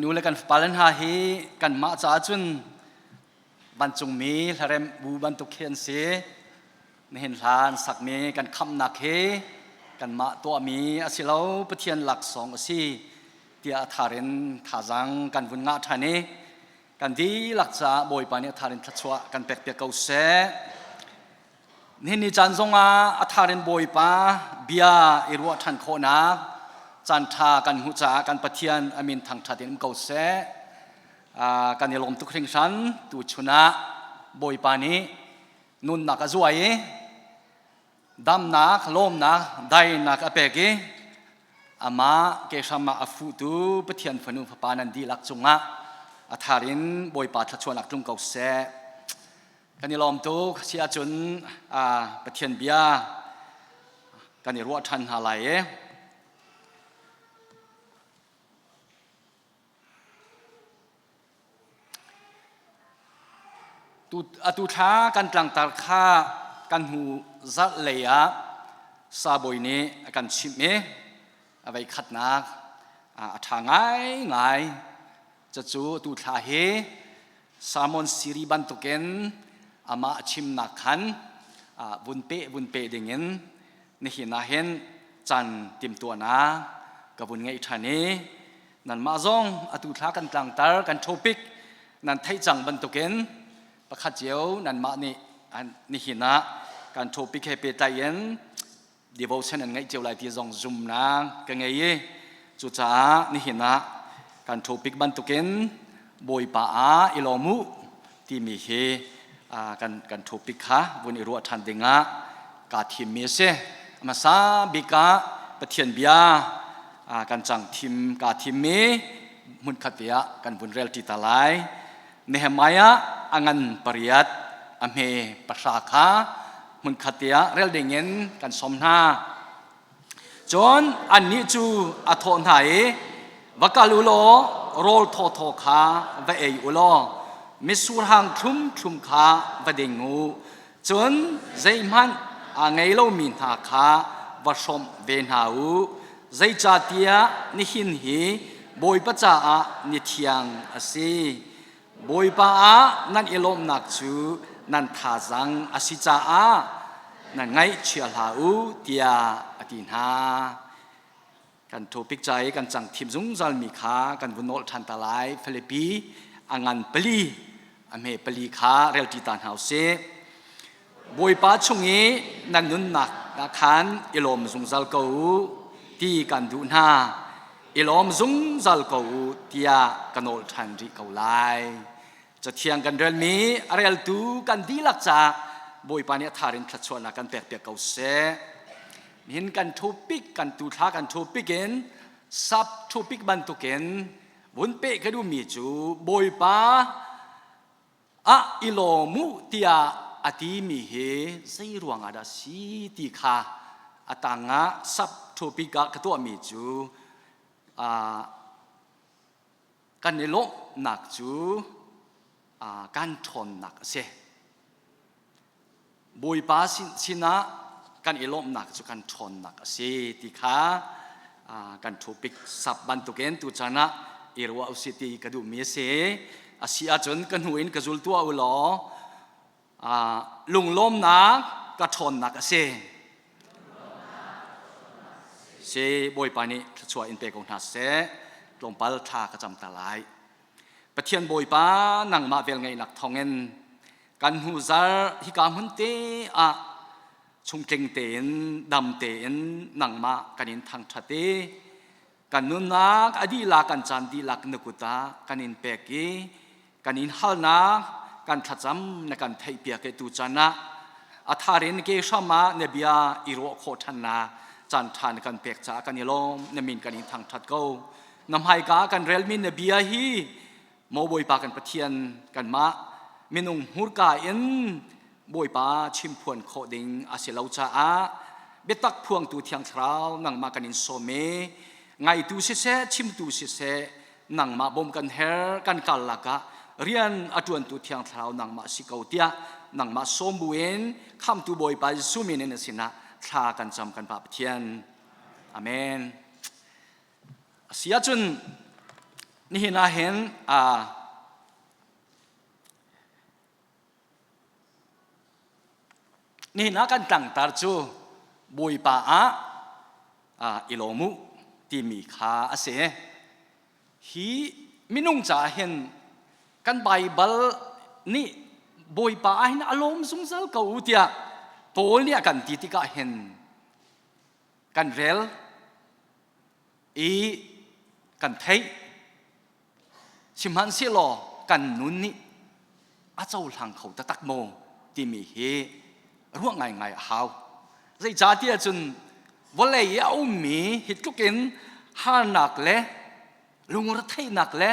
Nu le kan fapale hna hi kanmah caah cun vancungmi hlaremh bu bantuk khi an si. Nihin hla an sakmi kan khamhnak hi kanmah tuahmi a si lo, Pathian laksawng a si tiah a thar in thazaang kan vun ngah ṭhan i kan dihlak caah Bawipa nih a thar in thluachuah kan pekpiak ko seh. Nihin ni caan zongah a thar in Bawipa bia i ruah ṭhan khawhnak caan ṭha kan hmuh caah kan Pathian a min thangṭhat in um ko seh. Kan i lawm tuk hringhran tuchun ah Bawipa nih nunnak a zuai i damnak, lawmnak, dainak a pek i amah kehram ah a fuhtu Pathian fanu fapa nan dihlak cungah a thar in Bawipa thluachuahnak tlung ko seh. Kan i lawm tuk si ahcun Pathian bia kan i ruah ṭhan hna lai i atu thla kan tlangtar kha kan hnu zarh lei ah sabawi nih a kan chimh i a vei khatnak a ṭha ngaingai. Cucu tu thla hi Salmon Siri bantukin amah chimnak khan vun peh vun peh dingin nihin ah hin caan timhtuahnak ka vun ngeih ṭhan i nanmah zong atu thla kan tlangtar kan topic nan theih cang bantukin pakhat cio nanmah nih nihin ah kan topic he pehtlai in devotion an ngeih cio lai ti zong zumnak ka ngei i cucaah nihin ah kan topic bantukin Bawipa ah i lawm u timi hi kan kan topic kha vun i ruah ṭhan dingah kaa thimmi a si. Hmasa bik ah Pathian bia kan cang thim kaa thimmi hmunkhat te ah kan vun rel ṭi ta lai. Nehemiah a ngan pariat a hme pahra kha hmunkhat te ah rel dingin kan sawm hna. Cun annih cu a thawh hna i, Va kal u law rawl thawthaw kha va ei u law mitsur hang thlumthlum kha va ding u. Cun zeihmanh a ngei lomi hna kha va hrawmh ve hna u. Zeicahtiah nihin hi Bawipa caah ni thiang a si. Bawipa ah nan i lawmhnak cu nan thazaang a si caah nan ngaihchia hlah u tiah a ti hna. Kan topic ca i kan cang thim zungzalmi kha kan vun nolh ṭhan ta lai. Filipi a ngan pali a hme pali kha relṭi ta hna usih. Bawipa chung i nan nunnak ah khan i lawm zungzal ko u ti kan duh hna. I lawm zungzal ko u tiah ka nawl ṭhan rih ko lai. Cathiang kan relmi a reltu kan dihlak caah Bawipa nih a thar in thluachuahnak kan pekpiak ko seh. Nihin kan topic kan tuthla kan topic in sub topic bantukin vun peh ka duhmi cu Bawipa ah i lawm u tiah a timi hi zei ruangah dah si ti kha a tangah sub topic ah ka tuahmi cu kan i lawmhnak cu kan ṭhawnnak a si. Bawipa sinah kan i lawmhnak cu kan ṭhawnnak a si ti kha kan topic sap bantukin tuchan ah i ruah usih ti ka duhmi a si. A si ahcun ka hnu in ka zul tuah u law lunglawmnak ka ṭhawnnak a si. Si Bawipa nih thluachuah in pe ko hna seh. Tlawmpal thla ka cam ta lai. Pathian Bawipa nangmah velngeihnak thawngin kan hnu zarh hika hmun te ah chungtling tein dam tein nangmah kan in thangṭhat i kan nunnak a dihlak kan caan dihlak na kut ah kan in pek i kan in halnak kan thlacam na kan theihpiak i tu caan ah a thar in ke hram ah na bia i ruah khawh ṭhannak caan ṭha na kan pek caah kan i lawm na min kan in thangṭhat ko na hmaika kan relmi na bia hi Maw Bawipa kan Pathian kanmah minung hmurka in Bawipa chimphuan khawh ding a si lo caah biatak phuangtu Thiang Thlarau nangmah kan in sawm i ngaitu siseh chimtu siseh nangmah bawm kan her kan kal lakah rian a ṭuantu Thiang Thlarau nangmah si ko tiah nangmah sawm buin khamtu Bawipa Jesuh min in na sinah thla kan cam kan Pa Pathian. Amen. A si ahcun. Nihin ah hin nihin ah kan tlangtar cu Bawipa ah i lawm u timi kha a si. Hi minung caah hin kan Baibal nih Bawipa ah hin a lawm zungzal ko u tiah Paul nih a kan ti tikah hin kan rel i kan theih. Sihmanhsehlaw kan nun nih a cohlang kho taktak maw timi hi ruah ngaingai a hau. Zeicahtiah cun vawlei i a ummi hi tluk in harnak le lungretheihnak le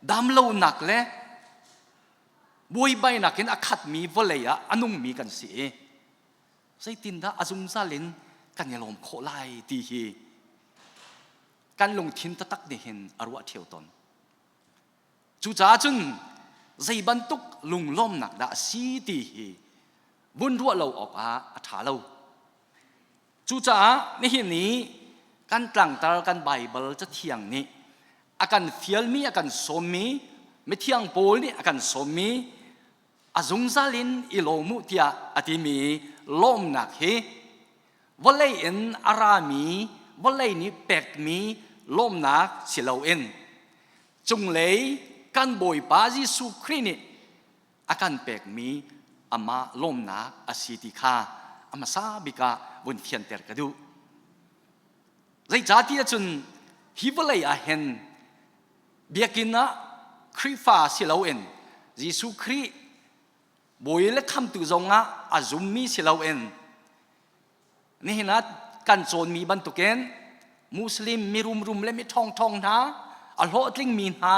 damlonak le buaibainak in a khatmi vawlei ah a nungmi kan si i zeitindah a zungzal in kan i lawm khawh lai ti hi kan lungthin taktak nih hin a ruah ṭheo tawn. Cucaah cun zei bantuk lunglawmnak dah a si ti hi vun ruah lo awkah a ṭha lo. Cucaah nihin i kan tlangtar kan Baibal Cathiang nih a kan fialmi, a kan sawmmi, mithiang Paul nih a kan sawmmi a zungzal in i lawm u tiah a timi lawmnak hi vawlei in a rami vawlei nih pekmi lawmnak si loin cunglei kan Bawipa Jesuh Khrih nih a kan pekmi amah lawmnak a si ti kha a hmasa bik ah vun fianter ka duh. Zeicahtiah cun hi vawlei ah hin biakinn ah Khrihfa si loin Jesuh Khrih bawi le khamtu zongah a zummi si loin nihin ah kan cawnmi bantukin Muslim mirumrum le miṭhawngṭhawng hna a hlawhtlingmi hna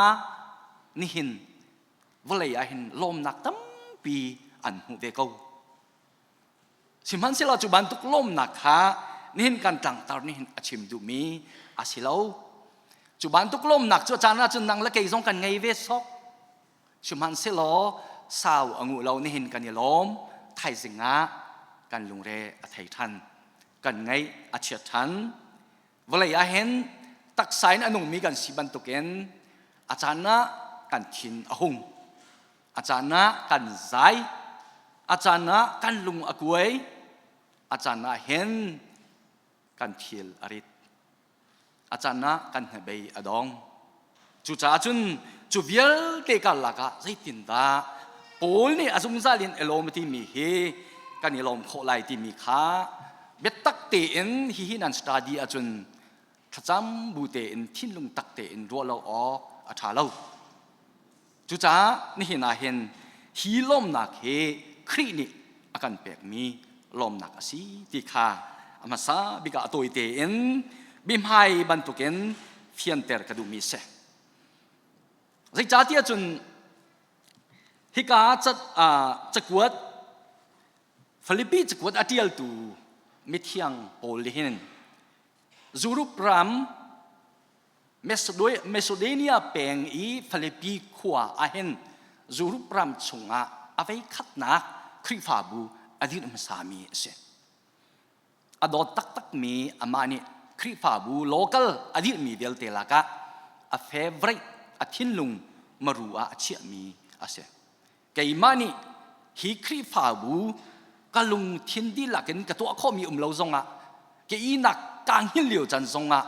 nihin vawlei ah hin lawmnak tampi an hmuh ve ko. Sihmanhsehlaw cu bantuk lawmnak kha nihin kan tlangtar nihin a chim duhmi a si lo. Cu bantuk lawmnak cu a caan ahcun nang le kei zong kan ngei ve sawk. Sihmanhsehlaw sau a nguh lo nihin kan i lawm thaizing ah kan lungre a thei ṭhan. Kan ngaih a chiat ṭhan. Vawlei ah hin taksa in a nungmi kan si bantukin a caan ah kan thin a hung. A caan ah kan zai, a caan ah kan lung a kuai, a caan ah hin kan thil a rit. A caan ah kan hnabei a dong. Cucaah cun cu vialte karlak ah zeitindah Paul nih a zungzal in i lawm timi hi kan i lawm khawh lai timi kha biatak tein hihi nan study ahcun thlacam bu tein thinlung tak tein ruah lo awk a ṭha lo. Cucaah nihin ah hin hi lawmnak hi Khrih nih a kan pekmi lawmnak a si ti kha a hmasa bik ah a tawi tein biahmai bantukin fianter ka duhmi a si. Zeicahtiah cun hika cakuat Filipi cakuat a ṭialtu mithiang Paul nih hin Europe ram Macedonia peng i Filipi khua ahhin Europe ram chungah a veikhatnak Khrihfabu a dirh hmasami a si. A dawt taktakmi amah nih Khrihfabu local a dirhmi vialte lakah a favorite a thinlung maru ah a chiahmi a si. Keimah nih hi Khrihfabu ka lungthin dihlak in ka tuah khawhmi um lo zongah ka ihnak kaa hngilh lio caan zongah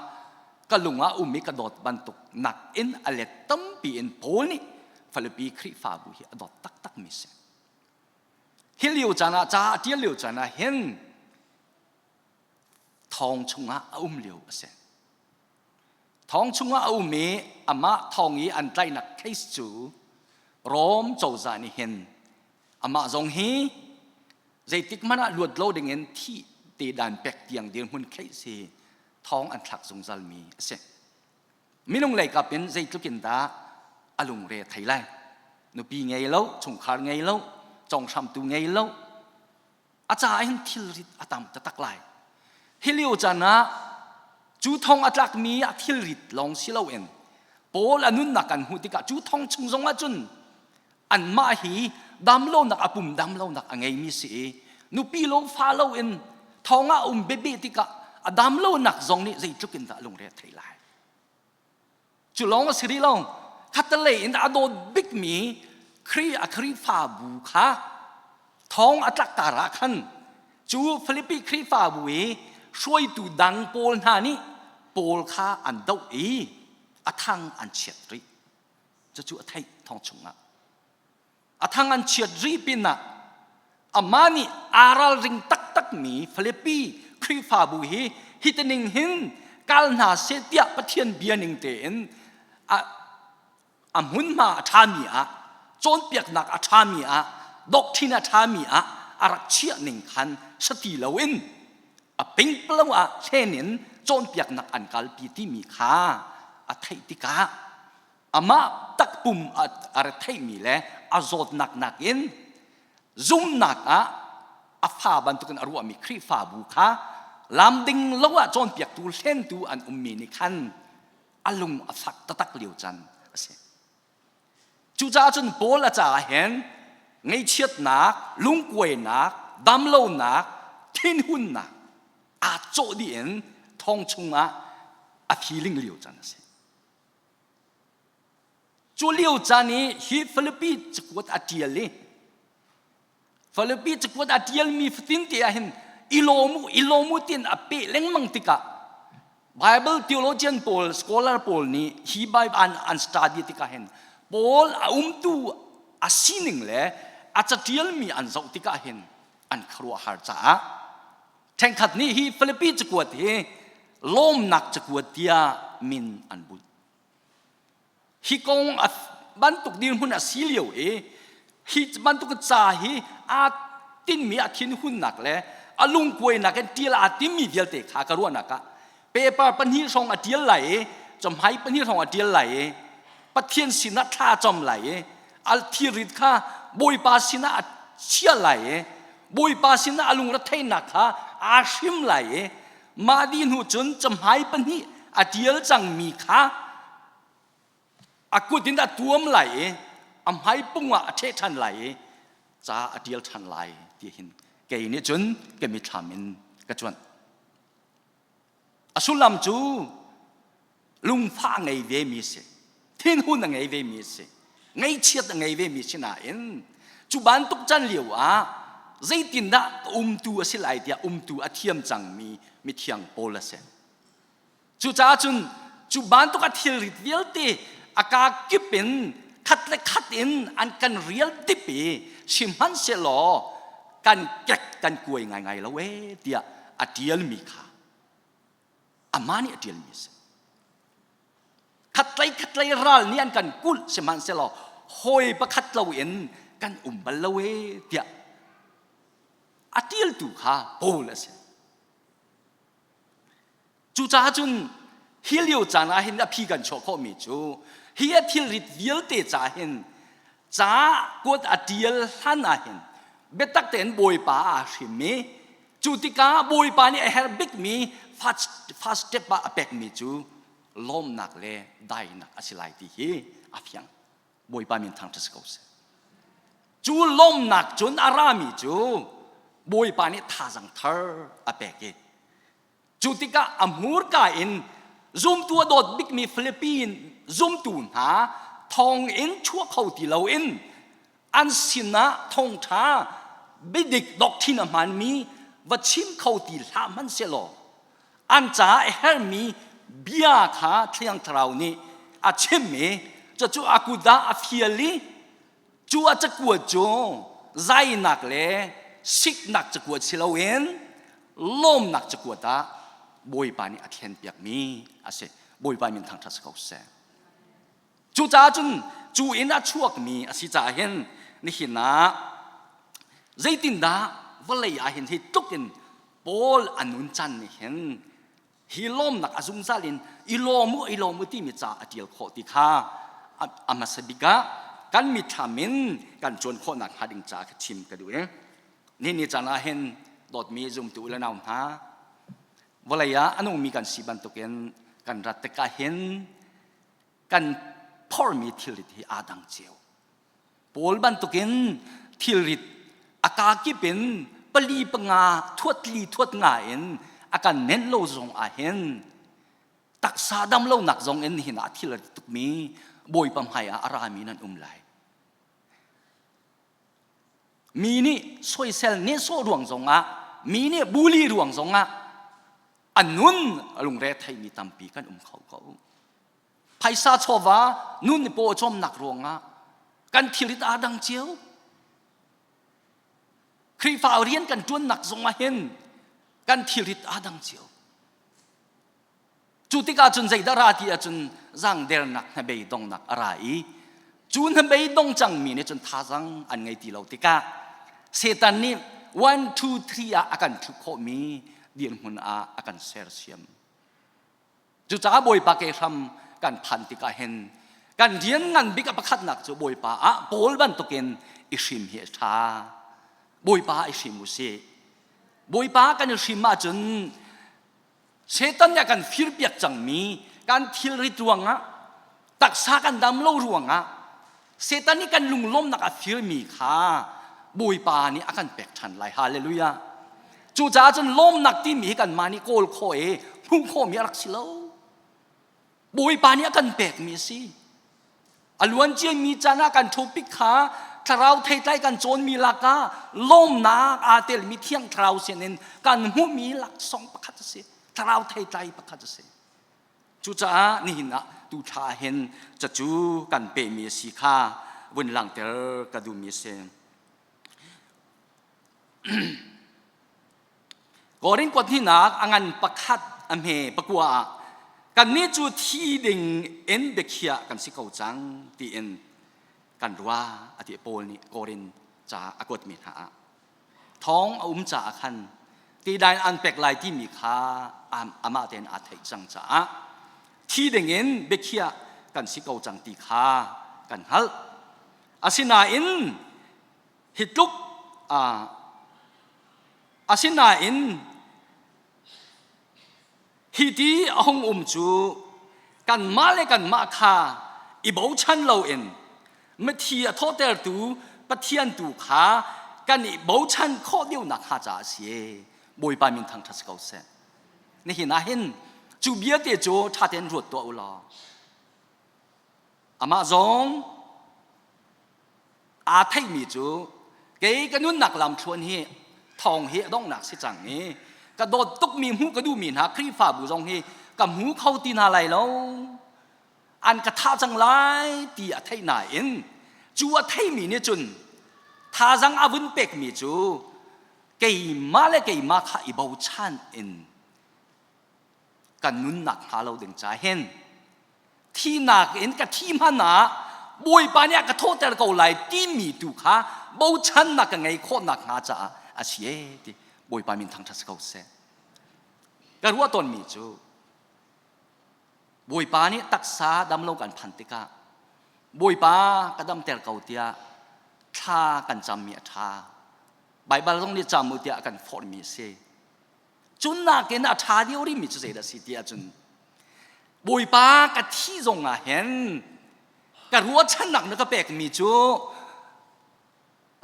ka lung ah um i ka dawt bantuk nak in a let tampi in Paul nih Filipi Khrihfabu hi a dawt taktakmi si. Hi lio caan ah ca a ṭial lio caan ah hin thong chungah a um lio a si. Thong chungah a um i amah thong i an tlaihnak case cu Rom cozah nih hin amah zong hi zeitik hmanh ah luat lo dingin thih te dan pek tiang dirhmun case hi thong an thlak zungzal mi a si. Minung lei kap in zeitluk in dah a lungre thei lai. Nupi ngei lo, chungkhar ngei lo, conghramtu ngei lo, a caah hin thilrit a tam taktak lai hi lio caan ah cu thong a tlakmi a thilrit lawng si loin Paul a nunnak kan hmuh tikah cu thong chung zong ah cun anmah hi damlonak a pum damlonak a ngeimi si i nupi lo fa lo in thong ah um bebe tikah a damlonak zong nih zeitluk in dah lungre a thei lai. Cu lawng a si rih lo. Khattelei in a dawt bikmi Khrih a Khrihfabu kha thong a tlak kar ah khan cu Filipi Khrihfabu i hruaitu dang pawl hna nih Paul kha an doh i a thang an chiat rih. Cucu a theih thong chungah. A thang an chiat rih pinah amah nih aa ralring taktakmi Filipi Khrihfabu hi hitining hin kal hna seh tiah Pathian bia ning tein a, a hmunhma a ṭhami ah cawnpiaknak a ṭhami ah doctrine a ṭhami ah a rak chiah ning khan sati loin a pingpalo ah hlen in cawnpiaknak an kalpi timi kha a theih tikah amah takpum a retheihmi le a zawtnak nakin zumnak ah a fa bantukin a ruahmi Khrihfabu kha lam ding lo ah cawnpiaktu hlentu an ummi nih khan a lung a fak taktak lio caan a si. Cucaah cun Paul a caah hin ngaihchiatnak, lungkuainak, damlonak, thinhunnak aa cawh dih in thong chungah a feeling lio caan a si. Cu lio caan i hi Filipi cakuat a ṭial i Filipi cakuat a ṭialmi fatin te ah hin i lawm u, i lawm u tiin a peh lengmang tikah Bible theologian pawl, scholar pawl nih hi Bible an, an study tikah hin Paul a umtu a sining le a caṭialmi an zoh tikah hin an khuaruahhar caah ṭhenkhat nih hi Filipi cakuat hi lawmnak cakuat tiah min an bunh. Hi kong a bantuk dirhmun a si lio i hi bantuk ca hi aa tinmi a thinhunnak le a lungkuainak in ṭial aa timmi vialte kha ka ruahnak ah paper pahnih hrawng a ṭial lai i cawmhai pahnih hrawng a ṭial lai i Pathian sinah thla cam lai i a thilrit kha Bawipa sinah a chia lai i Bawipa sinah a lungretheihnak kha aa hrim lai i mah dih hnu cun cahmai pahnih a ṭial cangmi kha a kut in a tuam lai i a hmaipung ah a ṭheh ṭhan lai i ca a ṭial ṭhan lai ti hin kei nih cun ka mitthlam in ka cuanh. A sullam cu lungfah a ngei vemi si, thinhun a ngei vemi si, ngaihchiat a ngei vemi si nain cu bantuk can lio ah zeitindah ka umtu a si lai tiah umtu a thiam cangmi mithiang Paul a si. Cucaah cun cu bantuk a thilrit vialte a kaa kip in khat le khat in an kan rial dip i sihmanhsehlaw kan kek kan kuai ngaingai lo ee tiah a ṭialmi kha amah nih a ṭialmi a si. Khatlei khatlei ral nih an kan kulh sihmanhsehlaw hawi pakhat loin kan um bal lo ee tiah a ṭialtu kha Paul a si. Cucaah cun hi lio caan ah hin a phi kan chuah khawhmi cu hi a thilrit vialte ca hin ca kuat a ṭial hlan ah hin biatak tein Bawipa aa hrim i cu tikah Bawipa nih a herh bikmi first, first step ah a pekmi cu lawmnak le dainak a si lai ti hi a fiang. Bawipa min thangṭhat si ko seh. Cu lawmnak cun a rami cu Bawipa nih thazang thar a pek i Cu tikah a hmurka in zumtu a dawt bikmi Philippine zumtu hna thong in chuah kho ti loin an sinah thawngṭha biadik doctrine a hmaanmi va chim kho ti hlah hmanhsehlaw an caah a herhmi bia kha Thiang Thlarau nih a chim i cucu a kut ah a fial i Cu a cakuat cu zainak le siknak cakuat si loin lawmnak cakuat ah Bawipa nih a thlenpiakmi a si. Bawipa min thangṭhat si ko seh. Cucaah cun cu inn a chuakmi a si caah hin nihin ah zeitindah vawlei ah hin hi tluk in Paul a nun caan nih hin hi lawmnak a zungzal in i lawm u i lawm u timi ca a ṭial khawh ti kha a hmasa bik ah kan mitthlam in kan cuan khawhnak hnga ding caah ka chim ka duh i ni ni caan ah hin dawtmi zumtu le nau hna vawlei ah a nungmi kan si bantukin kan rat tikah hin kan phormi thilrit hi aa dang cio Paul bantukin thilrit a kakip in pali panga thuat li thuat nga in a kan nenh lo zong ah hin. Taksa dam lonak zong in nihin ah thil a rit tukmi Bawipa hmai ah a rami nan um lai. Mi nih soisel nehsawh ruang zongah, mi nih bully ruang zongah a nun a lungre theimi tampi kan um kho ko. Phaisa chawva nun ni paw cawmnak ruangah kan thilrit aa dang cio. Khrihfa rian kan ṭuannak zongah hin kan thilrit aa dang cio. Cu tikah cun zeidah ra ti ahcun zangdernak hnabei dongnak a ra i cu hnabei dong cangmi nih cun thazang an ngei ti lo tikah Satan nih 1 2 3 ah a kan thup khawhmi dirhmun ah a kan sersiam. Cucaah Bawipa ke hram kan phan tikah hin kan rian ngan bik a pakhatnak cu Bawipa ah Paul bantukin i hrim hi a ṭha. Bawipa ah i hrim u sih. Bawipa kan i hrim ahcun Satan nih a kan firpiak cangmi kan thilrit ruangah taksa kan dam lo ruangah Satan nih kan lunglawmnak a firmi kha Bawipa nih a kan pek ṭhan lai. Hallelujah. Cucaah cun lawmnak timi hi kanmah nih kawl khawh i hmuh khawhmi a rak si lo. Bawipa nih a kan pekmi a si. A luan ciami caan ah kan topic kha thlarau theitlai kan cawnmi lakah lawmnak aa telmi thiang thlarau sinin kan hmuhmi laksawng pakhat a si. Thlarau theitlai pakhat a si. Cucaah nihin ah tu thla hin cacu kan pehmi a si kha vun langhter ka duhmi a si. Korin kuat hnihnak a ngan pakhat a hme pakua ah kannih cu thi ding in biakhiah kan si ko cang tiin kan ruah a ti Paul nih Korin ca a kuatmi hna ah thawng a um caah khan tidai an pek lai timi kha amah tein aa theih cang caah thi ding in biakhiah kan si ko cang ti kha kan hngalh. Asinain Hi tluk asinain hi ti a hung um cu kanmah le kanmah kha i bochan loin mithi a thawhtertu Pathian tu kha kan i bochan khawh deuhnak hnga caah a si. Bawipa min thangṭhat si ko seh. Nihin ah hin cu bia te cu ṭha tein ruat tuah u law amah zong aa theihmi cu kei ka nunnak lamthluan hi thawng hi a donghnak si cang i ka dawt tukmi hmuh ka duhmi hna Khrihfabu zong hi ka hmu kho ti hna lai lo an ka thah cang lai ti a theih nain cu a theimi nih cun thazang a vun pekmi cu keimah le keimah kha i bochan in kan nunnak hnga lo ding ca hin Thihnak in ka thi hmanh ah Bawipa nih a ka thawhter ko lai timi tu kha bochannak ka ngei khawhnak hnga caah a si ee ti Bawipa min thangṭhat si ko seh. Ka ruah tawnmi cu Bawipa nih taksa damlo kan phan tikah Bawipa ka damter ko tiah thla kan cammi a ṭha. Baibal zong nih cam u tiah a kan forhmi a si. Cun nakin a ṭha deuh rihmi cu zeidah a si ti ahcun Bawipa ka thi zong ah hin ka ruahchannak na ka pekmi cu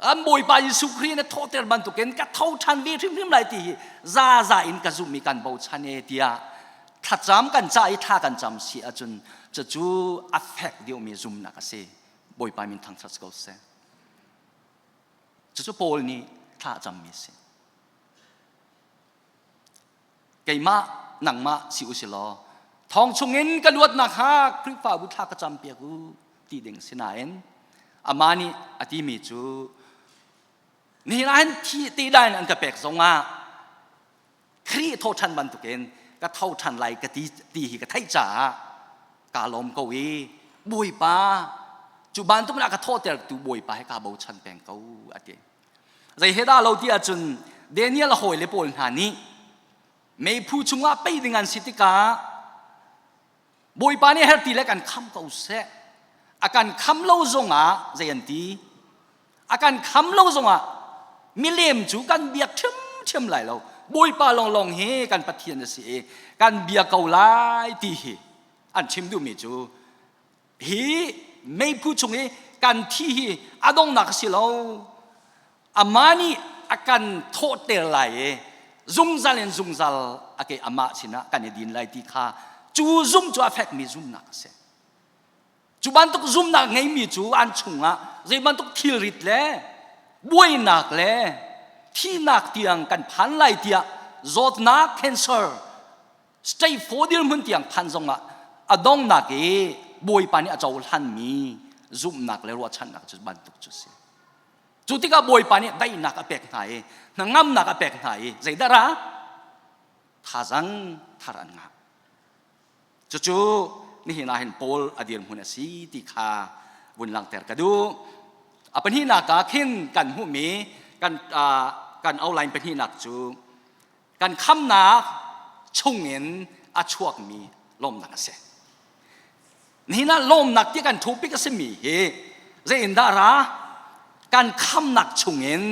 an Bawipa Jesuh Khrih na thawhter bantukin ka tho ṭhan ve hrimhrim lai ti hi zaza in ka zumh i kan bochan e tiah thlacam kan cah i thla kan cam si ahcun cucu a fek deuhmi zumnak a si. Bawipa min thangṭhat ko seh. Cucu Paul nih thla a cammi a si. Keimah nangmah si u si law thong chungin ka luatnak kha Khrihfabu thla ka campiak u ti ding si nain amah nih a timi cu nihin ah hin thi ti dai an ka pek zongah Khrih thawṭhan bantukin ka tho ṭhan lai ka ti ti hi ka theih caah kaa lawm ko i Bawipa cu bantuk in a ka thawhtertu Bawipa he kaa bochan peng ko a ti. Zei he dah lo ti ahcun Daniel a hawile pawl hna nih meiphu chungah pei ding an si tikah Bawipa nih herti le kan kham ko seh. A kan kham lo zongah zei an ti? A kan kham lo zongah milem cu kan biak ṭhiamṭhiam lai lo. Bawipa lawnglawng hi kan Pathian a si i kan bia ko lai ti hi an chim duhmi cu Hi meiphu chung i kan thi hi a donghnak a si lo. Amah nih a kan thawhter lai i zungzal in zungzal a ke amah sinah kan i din lai ti kha Cu zum cu a fekmi zumnak a si. Cu bantuk zumnak ngeimi cu an chungah zei bantuk thilrit le buainak le thihnak tiang kan phan lai tiah zawtnak cancer state 4 dirhmun tiang phan zongah a dongnak i Bawipa nih a cohlanmi zumhnak le ruahchannak cu bantuk cu si. Cu tikah Bawipa nih daihnak a pek hna i hnangamnak a pek hna i zeidah ra thazang thar an ngah. Cucu nihin ah hin Paul a dirhmun a si ti kha vun langhter ka duh. A pahnihnak ah khin kan hmuhmi kan kan outline pahnihnak cu kan khamnak chungin a chuakmi lawmnak a si. Nihin ah lawmnak ti kan topic a simi hi zei in dah ra kan khamnak chungin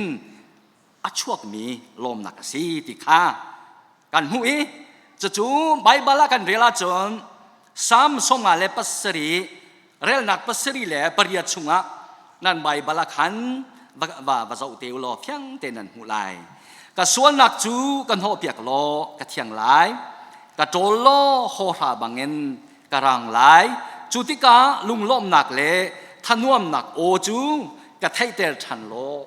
a chuakmi lawmnak a si ti kha kan hmuh i cucu Baibal ah kan rel ahcun Salm 57 relnak 78 chungah nan Baibal ah khan va, va, va zoh te u law fiang te nan hmuh lai. Ka sualnak cu ka hnawhpiak law ka thiang lai. Ka ṭawl law hawhra bangin ka rang lai. Cu tikah lunglawmhnak le thanuamnak aw cu ka theihter ṭhan law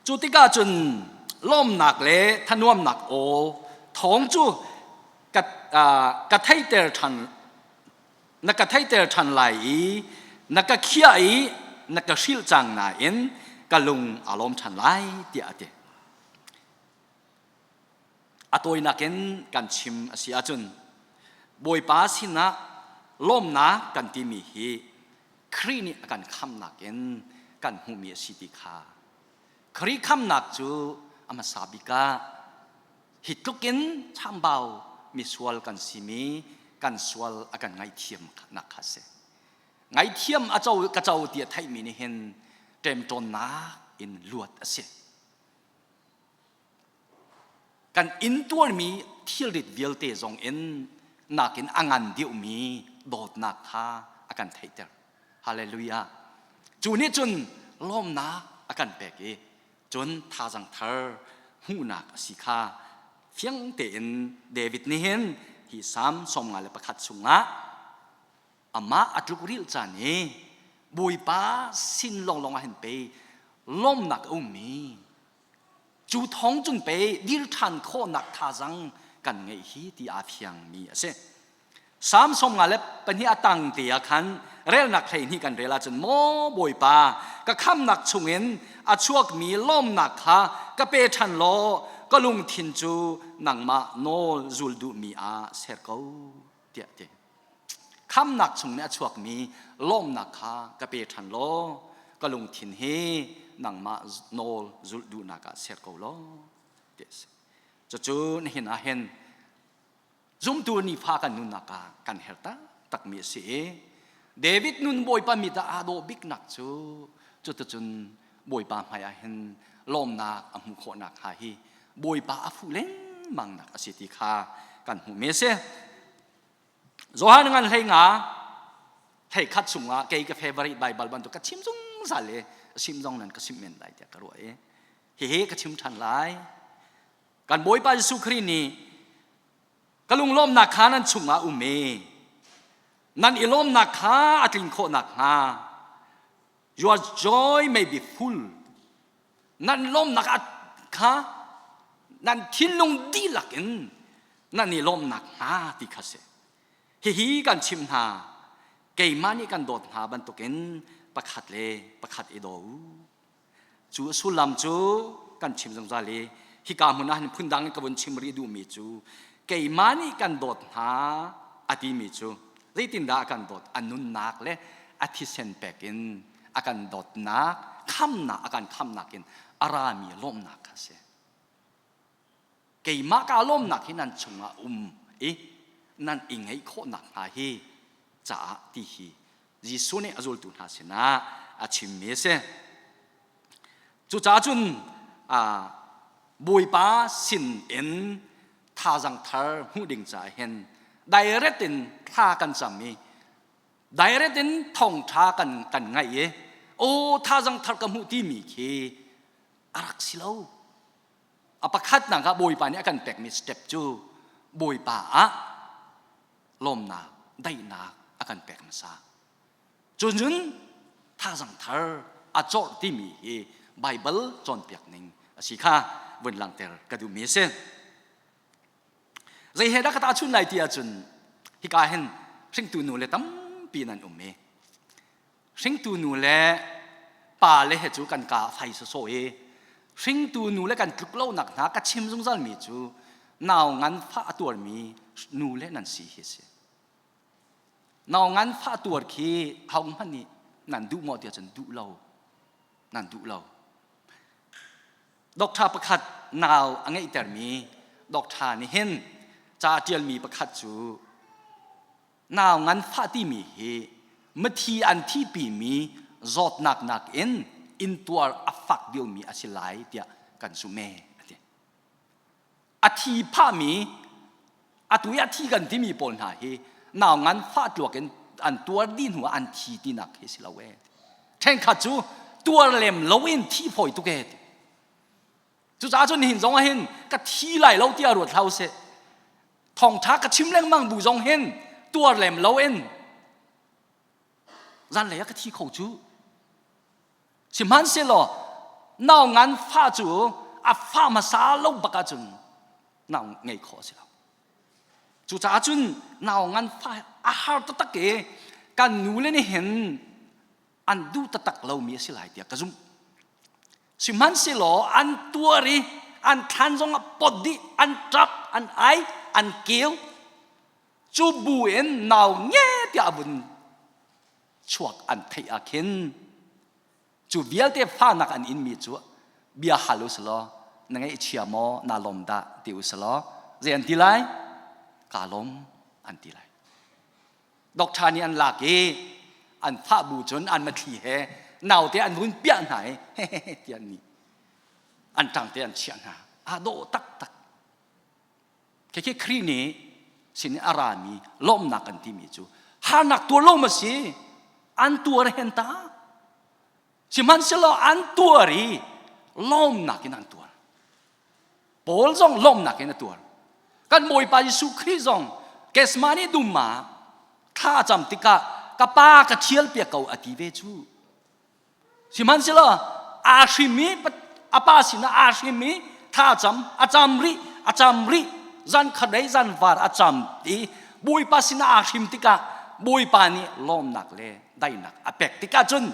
Cu tikah cun lawmnak le thanuamnak aw thawng cu ka, ka theihter ṭhan na ka theihter ṭhan lai i na ka khiah i na ka hrilh cang nain ka lung aa lawm ṭhan lai tiah a ti. A tawinak in kan chim a si ahcun Bawipa sinah lawmnak kan timi hi Khrih nih a kan khamnak in kan hmuhmi a si ti kha Khrih khamnak cu a hmasa bik ah hi tluk in chambau misual kan simi kan sual a kan ngaihthiamnak kha a si. Ngaihthiam a co ka co ti a theihmi nih hin ṭemṭawnnak in luat a si. Kan intuarmi thilrit vialte zong in nakin a ngan deuhmi dawtnak kha a kan theihter. Hallelujah. Cu nih cun lawmnak a kan pek i cun thazang thar hmuhnak a si kha fiang tein David nih hin hi Salm 51 chungah amah a tlukrilh caan i Bawipa sin lawnglawng ah hin pei lawmnak a ummi Cu thawng cun pei dir ṭhan khawhnak thazang kan ngeih hi ti aa fiangmi a si. Salm 52 a tang te ah khan relnak 12 kan rel ahcun maw Bawipa ka khamnak chungin a chuakmi lawmnak kha ka pe ṭhan law ka lungthin cu nangmah nawl zul duhmi ah ser ko tiah a ti. Khamnak chung nih a chuakmi lawmnak kha ka pe ṭhan law ka lungthin hi nangmah nawl zulh duhnak ah ser ko law ti a si. Cucu nihin ah hin zumtu nifa kan nunnak ah kan herh taktakmi a si i David nun Bawipa mit ah aa dawh biknak cu cuticun Bawipa hmai ah hin lawmnak a hmuh khawhnak hnga hi Bawipa a fuh lengmang nak a si ti kha kan hmuhmi a si. Johan ngan hlei nga hlei khat chungah kei ka favorite Bible bantuk ka chim zungzal i sim zong nan ka sim men lai tiah ka ruah i hihi ka chim ṭhan lai. Kan Bawipa Jesuh Khrih nih ka lunglawmnak kha nan chungah um i nan i lawmnak kha a tlin khawh nakhnga your joy may be full nan lawmnak kha nan thinlung dihlak in nan i lawmnak hnga ti kha si hihi kan chim hna keimah nih kan dawt hna bantukin pakhat le pakhat i daw u cu a sullam cu kan chim zungzal i hika hmun ah hin phundang in ka vun chim rih duhmi cu keimah nih kan dawt hna a timi cu zeitindah a kan dawt a nunnak le a thisen pek in a kan dawtnak khamnak a kan khamnak in a rami lawmhnak kha a si keimah ka lawmnak hi nan chungah um i nan i ngeih khawhnak hnga hi caah ti hi Jesuh nih a zultu hna sinah a chimmi a si. Cucaah cun Bawipa sin in thazang thar hmuh ding caah hin direct in thla kan cam i. Direct in thawngṭha kan kan ngaih i aw thazang thar ka hmuh timi khi a rak si lo. A pakhatnak ah Bawipa nih a kan pekmi step cu Bawipa ah lawmnak, daihnak a kan pek hmasa. Cun thazang thar a cawrh timi hi Baibal cawnpiak ning a si kha vun langhter ka duhmi a si. Zei he dah ka tahchun lai ti ahcun hika hin hringtu nu le tampi nan um i hringtu nu le pa le he cu kan ka fai sawsawh i hringtu nu le kan tluk lonak hna ka chim zungzal mi cu nau ngan fah a tuarmi nu le nan si hi si. Nau ngan fah tuar khi ho hmanh nih nan duh maw tiah cun duh lo nan duh lo. Doctor pakhat nau a ngeihtermi doctor nih hin ca a ṭialmi pakhat cu nau ngan fah timi hi mithi an thihpimi zawtnak nakin intuar a fak deuhmi a si lai tiah kan zumh ee a ti. A thi phahmi atu i a thi kan timi pawl hna hi nau ngan fah tluak in an tuar dih hnu ah an thi tinak hi si lo ee. Ṭhenkhat cu tuar lem loin thi fawi tuk ee. Cucaah cun nihin zong ah hin ka thi lai lo tiah ruat hlah usih. Thawngṭha ka chim lengmang bu zong hin tuar lem loin zanlei ah ka thi kho cu. Sihmanhsehlaw nau ngan fa cu a fa hmasa lo bak ahcun nau ngei khawh a si lo. Cucaah cun nau ngan fa a har taktak i kan nu le nih hin an duh taktak lomi a si lai tiah ka zumh. Sihmanhsehlaw an tuar i an thlan zong a pot dih, an ṭap, an ai, an keu. Cu bu in nau nge tiah a vun chuak an theih ah khin cu vialte fahnak an inmi cu bia hal u selaw na ngaihchia maw naa lawm dah ti u selaw zei an ti lai kaa lawm an ti lai doctor nih an lak i an fah bu cun an mathli he naute an vun piah hna i hehehe ti an ni an ṭang te an chiah hna aa dawh taktak Khekhe Khrih nih sin a rami lawmhnak kan timi cu harnak tuar lo ma si an tuar hen ta sihmanhsehlaw an tuar i lawmnak in an tuar Paul zong lawmnak in a tuar kan Bawipa Jesuh Khrih zong Gethsemane dum ah thla a cam tikah ka pa ka thial piak ko a ti ve cu Sihmanhsehlaw aa hrim i a pa sinah aa hrim i thla a cam, a cam rih, a cam rih, zan khat rei zan var a cam i Bawipa sinah aa hrim tikah Bawipa nih lawmnak le daihnak a pek tikah cun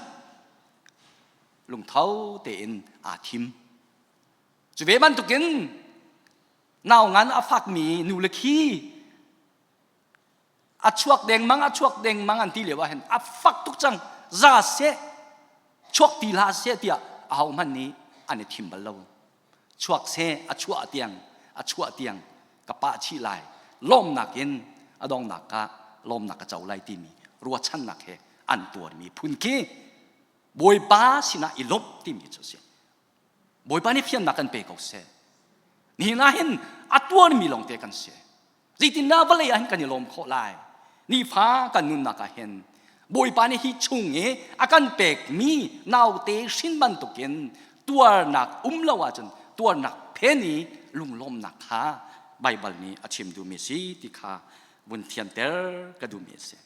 lungtho tein aa thim. Cu ve bantukin nau ngan a fakmi nu le khi a chuak dengmang a chuak dengmang an ti lio ah hin a fak tuk cang za seh chuak ti hlah seh tiah aho hmanh nih an i thim bal lo chuak seh a chuah tiang a chuah tiang ka pah chih lai lawmnak in a dongnak ah lawmnak ka co lai timi ruachannak he an tuarmi phun khi Bawipa sinah i lawmh timi cu a si Bawipa nih fiannak kan pe ko seh. Nihin ah hin a tuarmi lawngte kan si. Zeitindah vawlei ah hin kan i lawm khawh lai? Nifa kan nunnak ah hin Bawipa nih hi chung i a kan pekmi naute hrin bantukin tuarnak um lo ahcun tuarnak phen i lunglawmnak kha Baibal nih a chim duhmi si ti kha vun thianter ka duhmi a si.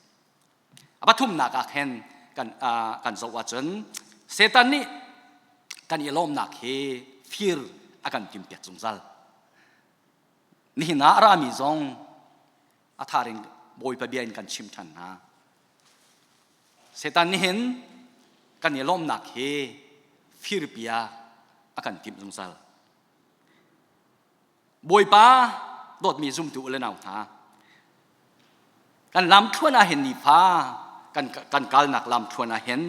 A pathumnak ah khin kan kan zoh ahcun Satan nih kan i lawmnak hi fir a kan timpiak zungzal. Nihin ah a rami zong a thar in Bawipa bia in kan chim ṭhan hna. Satan nih hin kan i lawmnak hi firpiak a kan timh zungzal. Bawipa dawtmi zumtu u le nau hna, kan lamthluan ah hin nifa kan, kan kalnak lamthluan ah hin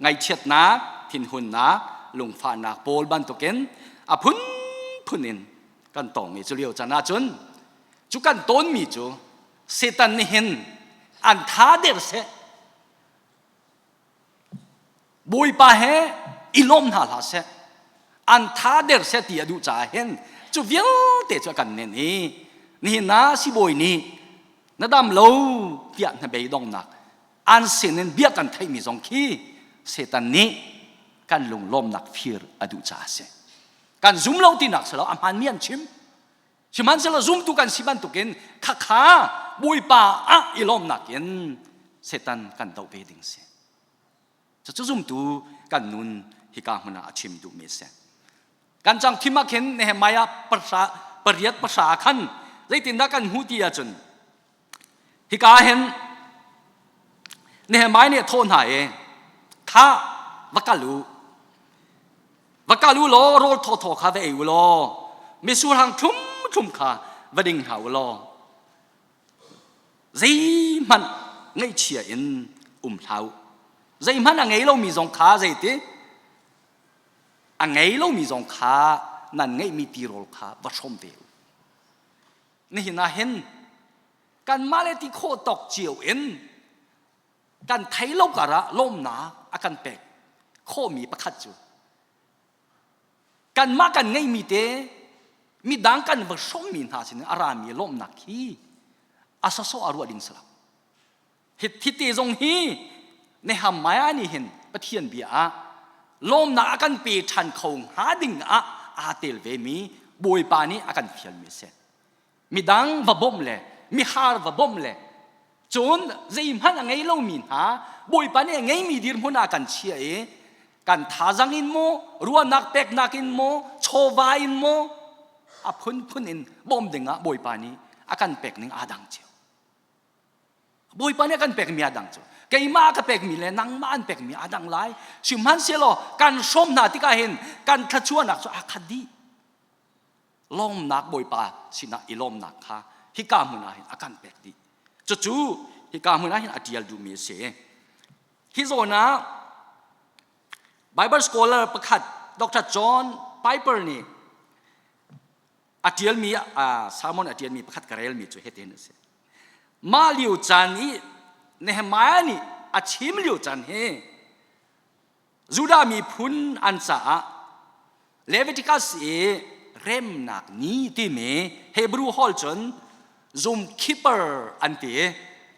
ngaihchiatnak, thinhunnak, lungfahnak pawl bantukin a phunphun in kan tong i cu lio can ahcun cu kan tawnmi cu Satan nih hin an tha der seh Bawipa he i lawm hna hlah seh an tha der seh ti a duh caah hin cu vialte cu a kan nen i nihin ah sibawi nih na dam lo tiah hnabei donghnak. An sinin bia kan theihmi zong khi Satan nih kan lunglawmnak fir a duh caah a si. Kan zum lo tinak si lo, a hmaanmi an chim. Sihmanhsehlaw zumtu kan si bantukin khakha Bawipa ah i lawmnak in Satan kan doh ve ding si. Cucu zumtu kan nun hika hmun ah a chim duhmi a si. Kan cang thim ah khin Nehemiah pahra pariat pahra khan zeitindah kan hmuh ti ahcun hika hin Nehemiah nih a thawh hna i kha va kal u va kal u law rawl thawthaw kha va ei u law mitsur hang thlum thlum kha va ding hna u law zeihmanh ngaihchia in um hlah u zeihmanh a ngei lomi zong kha zeiti a ngei lomi zong kha nan ngeihmi tirawl kha va hrawm ve u nihin ah hin kanmah le ti khawh tawk cio in kan thei lo karah lawmnak a kan pek khawhmi pakhat cu kanmah kan ngeihmi te midang kan va hrawmmi hna sin a rami lawmnak hi a sawsawh a ruah ding si lo hi te zong hi Nehemiah nih hin Pathian bia ah lawmnak a kan pe ṭhan kho hnga ding ah aa tel vemi Bawipa nih a kan fialmi a si. Midang va bawmh le mihar va bawmh le cun zeihmanh a ngei lomi hna Bawipa nih a ngeimi dirhmun ah kan chiah i kan thazang in maw ruahnak peknak in maw chawva in maw a phunphun in bawm ding ah Bawipa nih a kan pek ning aa dang cio. Bawipa nih a kan pekmi aa dang cu. Keimah a ka pekmi le nangmah an pekmi aa dang lai. Sihmanhsehlaw kan hrawm hna tikah hin kan thluachuahnak cu aa khat dih. Lawmnak Bawipa sinah i lawmnak kha hika hmun ah hin a kan pek dih. Cucu hika hmun ah hin a ṭial duhmi a si. Hi zawn ah Bible scholar pakhat Dr. John Piper nih a ṭialmi sermon a ṭialmi pakhat ka relmi cu hitin a si. Mah lio caan i Nehemiah nih a chim lio caan hi Judah miphun an caah Leviticus i remnak ni timi Hebrew holh cun Yom Kippur an ti.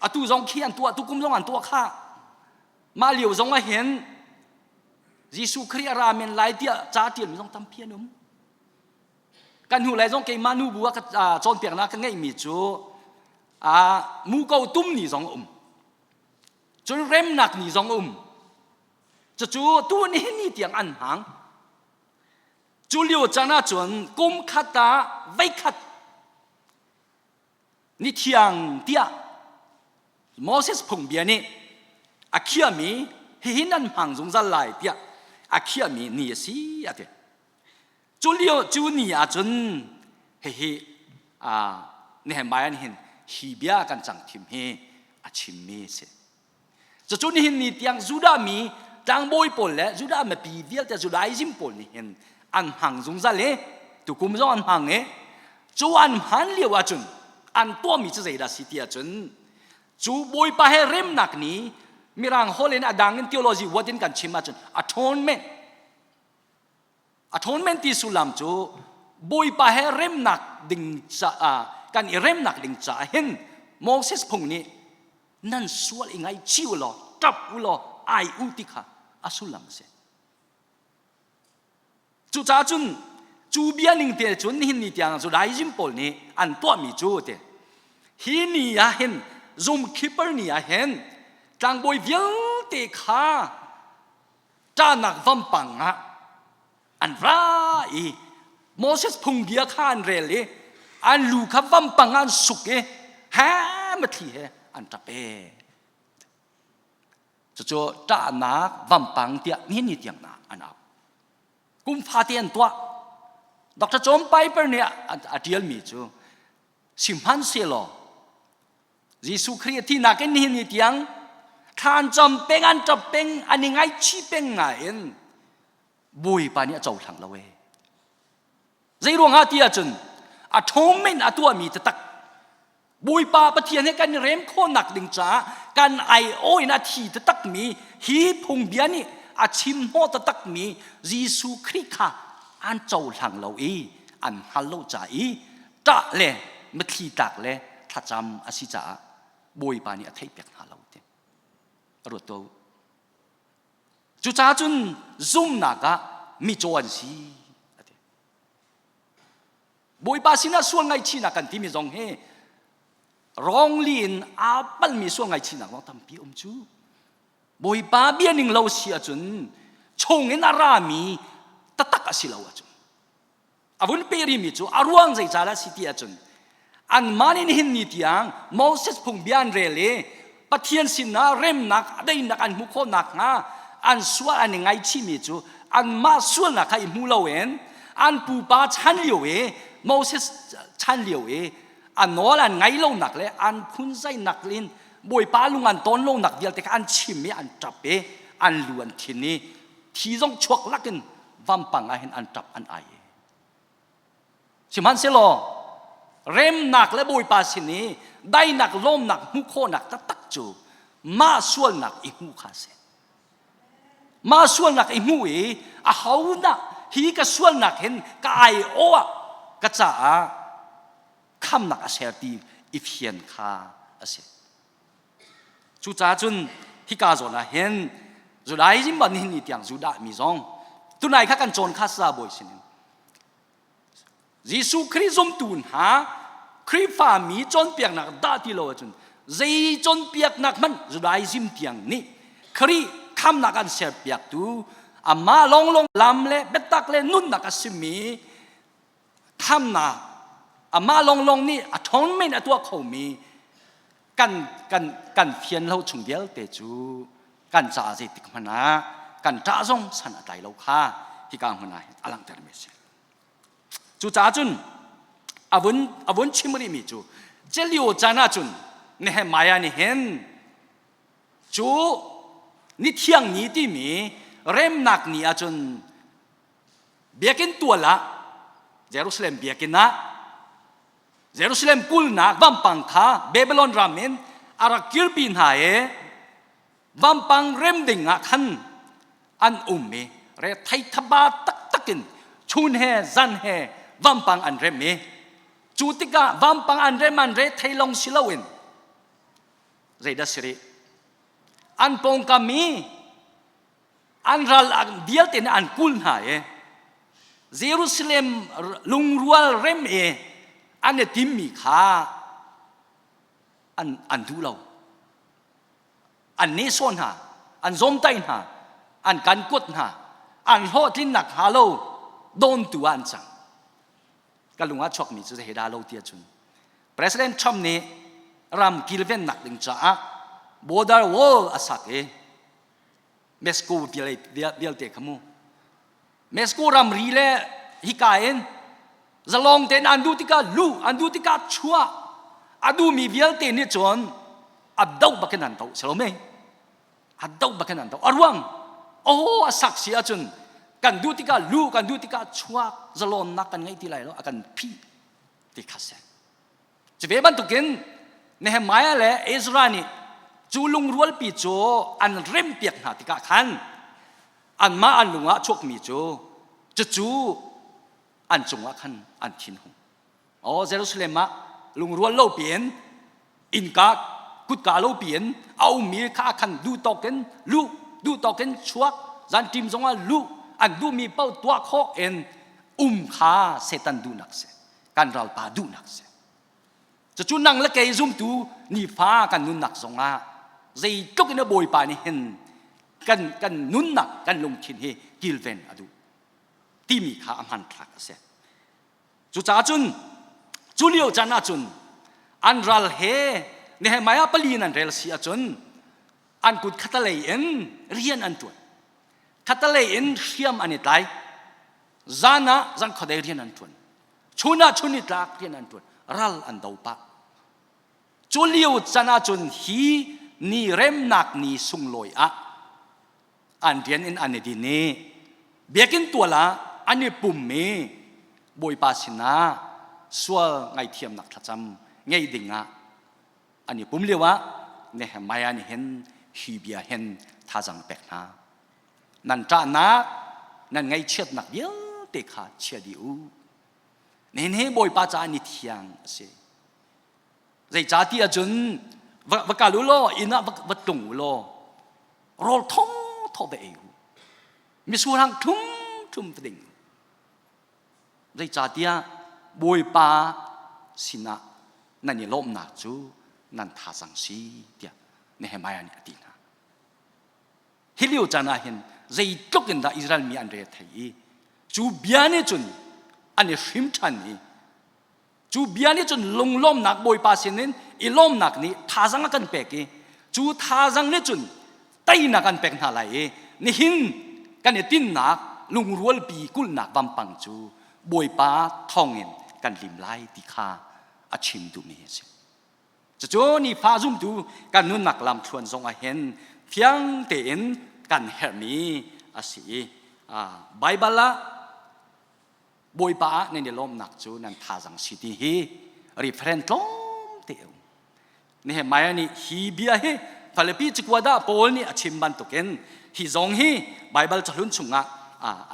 Atu zong khi an tuah, tukum zong an tuah kha. Mah lio zong ah hin Jesuh Khrih a ra men lai tiah ca ṭialmi zong tampi an um. Kan hnu lai zong keimah nu bu ah ka cawnpiaknak ka ngeihmi cu muko tum ni zong a um. Cun remnak ni zong a um. Cucu tu nihin ni tiang an hmang. Cu lio caan ahcun kum khat ah veikhat ni thiang tiah Moses phungbia nih a khiahmi hihi nan hmang zungzal lai tiah a khiahmi ni a si a ti. Cu lio cu ni ahcun hihi Nehemiah nih hin hi bia kan cang thim hi a chimmi a si. Cucu nihin ni tiang Judah mi tlangbawi pawl le Judah mipi vialte Judaism pawl nih hin an hmang zungzal i tukum zong an hmang i cu an hman lio ahcun an tuahmi cu zeidah si ti ahcun cu Bawipa he remnak ni Mirang holh in a dang in theology word in kan chim ahcun atonement atonement ti sullam cu Bawipa he remnak ding caah kan i remnak ding caah hin Moses phung nih nan sual i ngaihchih u law ṭap u law ai u ti kha a sullam a si. Cucaah cun cu bia ning te cun nihin ni tiang Judaism pawl nih an tuahmi cu te hi ni ah hin Yom Kippur ni ah hin tlangbawi vialte kha ṭahnak vampang ah an ra i Moses phungbia kha an rel i an lu kha vampang ah an suk i he mathli he an ṭap e cucu ṭahnak vampang tiah nihin ni tiang na an au kum fate an tuah Dr. John Piper nih a ṭialmi cu sihmanhsehlaw Jesuh Khrih a thihnak in nihin ni tiang thla an cam peng an ṭap peng an i ngaihchih peng nain Bawipa nih a cohlang lo ee. Zei ruangah ti ahcun a atonement a tuahmi taktak Bawipa Pathian he kan i rem khawhnak ding caah kan aiawh in a thi taktakmi hi phungbia nih a chim hnawh taktakmi Jesuh Khrih kha an cohlang lo i an hngal lo ca i ṭah le mitthli tlak le thlacam a si caah Bawipa nih a theihpiak hna lo ti. A ruat tuah u. Cucaah cun zumnak ah micaw an si a ti. Bawipa sinah sual ngaihchihnak kan timi zong hi wrongly in aa palmi sual ngaihchihnak zong tampi um cu. Bawipa bia ning lo si ahcun chung in a rami taktak a si lo ahcun a vun pe rimi cu a ruang zeicahdah si ti ahcun anmah nih nihin ni tiang Moses phungbia an rel i Pathian sinah remnak daihnak an hmuh khawh nakhnga an sual an i ngaichihmi cu anmah sualnak kha i hmu loin an pupa chan lio i Moses chan lio i a nawl an ngaih lonak le an phunzainak in Bawipa lung an ton lonak vialte kha an chim i an ṭap i an lu an thin i thi zong chuak lakin vampang ah hin an ṭap an ai. Sihmanhsehlaw remnak le Bawipa sin i dainak lawmnak hmuh khawhnak taktak cu mah sualnak i hmuh kha a si. Mah sualnak i hmuh i ahodah hi ka sualnak hin ka ai aw ah ka caah khamnak a ser ti i fian kha a si. Cucaah cun hika zawn ah hin Judaism ban nihin ni tiang Judah mi zong tunai kha kan cawn kha sa bawi sinin Jesuh Khrih zumtu hna Khrihfa mi cawnpiaknak dah ti lo ahcun zei cawnpiaknak hmanh Judaism tiang nih Khrih khamnak an serpiaktu amah lawnglawng lam le biatak le nunnak a simi khamnak amah lawnglawng nih atonement a tuah khomi kan kan kan fian lo chung vialte cu kan caah zeitik hmanh ah kan ṭah zong san a tlai lo kha hika hmun ah a langhtermi a si. Cucaah cun a vun a vun chim rihmi cu celio caan ah cun Nehemiah nih hin cu ni thiang ni timi remnak ni ahcun biakinn tual ah Jerusalem biakinn ah Jerusalem kulhnak vampang kha Babylon ram in a rak kirpi hna i vampang rem ding ah khan an um i re thei thaba taktak in chun he zan he vampang an rem i cu tikah vampang an rem an re thei long si loin zeidah si rih an pawngkam i an ral vialte nih an kul hna i Jerusalem lungrual rem i an i timmi kha an, an duh lo. An nehsawh hna, an zawmtaih hna, an kan kuat hna, an hlawhtlinnak hnga lo dawntu ah an cang. Ka lung ah chuakmi cu zei dah lo ti ahcun President Trump nih ram kilvennak ding caah border wall a sak i Mexico vialte kha mu Mexico ramri le hika in zalong tein an duh tikah luh an duh tikah chuah a duhmi vialte nih cun a doh bakin an doh si lo mei a doh bakin an doh a ruang oh a sak si ahcun kan duh tikah luh kan duh tikah chuak zalonnak kan ngei ti lai lo a kan phih ti kha si Cu ve bantukin Nehemiah le Ezra nih cu lungrualpi cu an rempiak hna tikah khan anmah an lung ah chuakmi cu cucu an cungah khan an thinhung. Aw Jerusalem ah lungrual lo piin innka kutka lo piin a ummi kha khan duh tawk in luh duh tawk in chuak zanṭim zongah luh an duhmi paoh tuah khawh in um kha Satan duhnak si. Kan ralpa duhnak si. Cucu nang le kei zumtu nifa kan nunnak zongah zeitluk in a Bawipa nih hin kan, kan nunnak kan lungthin hi kilven a duh timi kha a hmanthlak a si. Cucaah cun cu lio caan ahcun an ral he Nehemiah pali in an rel si ahcun an kut khatalei in rian an ṭuan. Khatalei in hriam an i tlai. Zan ah zan khuadei rian an ṭuan. Chun ah chun i tlak rian an ṭuan. Ral an do pah. Cu lio can ahcun hi ni remnak ni sunglawi ah an rian in an i din i biakinn tual ah an i pum i Bawipa sinah sual ngaihthiamnak thlacam ngei ding ah an i pum lio ah Nehemiah nih hin hi bia hin thazang pek hna. Nan ṭahnak, nan ngaihchiatnak vialte kha chia dih u. Nihin hi Bawipa caah ni thiang a si. Zeicahtiah cun va, va kal u law inn ah va, va tlung u law. Rawl thaw thaw va ei u. Misurhang thlum thlum va ding. Zeicahtiah Bawipa sinah nan i lawmhnak cu nan thazang si tiah Nehemiah nih a ti hna. Hi lio caan ah hin zeitluk in dah Israel mi an re thei i cu bia nih cun an i hrim ṭhan i cu bia nih cun lunglawmnak Bawipa sinin i lawmnak nih thazang a kan pek i cu thazang nih cun teinak an pek hna lai i nihin kan i tinnak lungrualpi kulhnak vampang cu Bawipa thawngin kan lim lai ti kha a chim duhmi a si. Cucu nifa zumtu kan nunnak lamthluan zong ah hin fiang tein kan herhmi a si i Baibal ah Bawipa ah nan i lawmhnak cu nan thazang si ti hi referent tlawm te um. Nehemiah nih hi bia hi Filipi cakuat ah Paul nih a chim bantukin hi zong hi Baibal cahlun chungah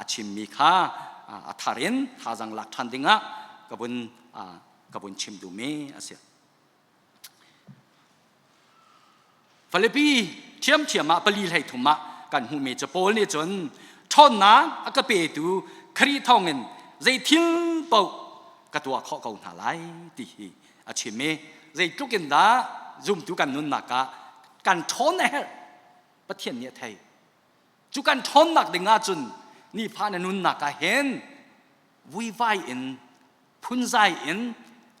a chimmi kha a thar in thazang lak ṭhan dingah ka vun ka vun chim duhmi a si. Filipi ṭhiamṭhiam ah pali hlei thum ah kan hmuhmi cu Paul nih cun ṭhawnnak a ka petu Khrih thawngin zei thil paoh ka tuah khawh ko hna lai ti hi a chim i zeitluk in dah zumtu kan nunnak ah kan ṭhawn a herh Pathian nih a thei cu kan ṭhawnnak ding ahcun nifa na nunnak ah hin vuivai in phunzai in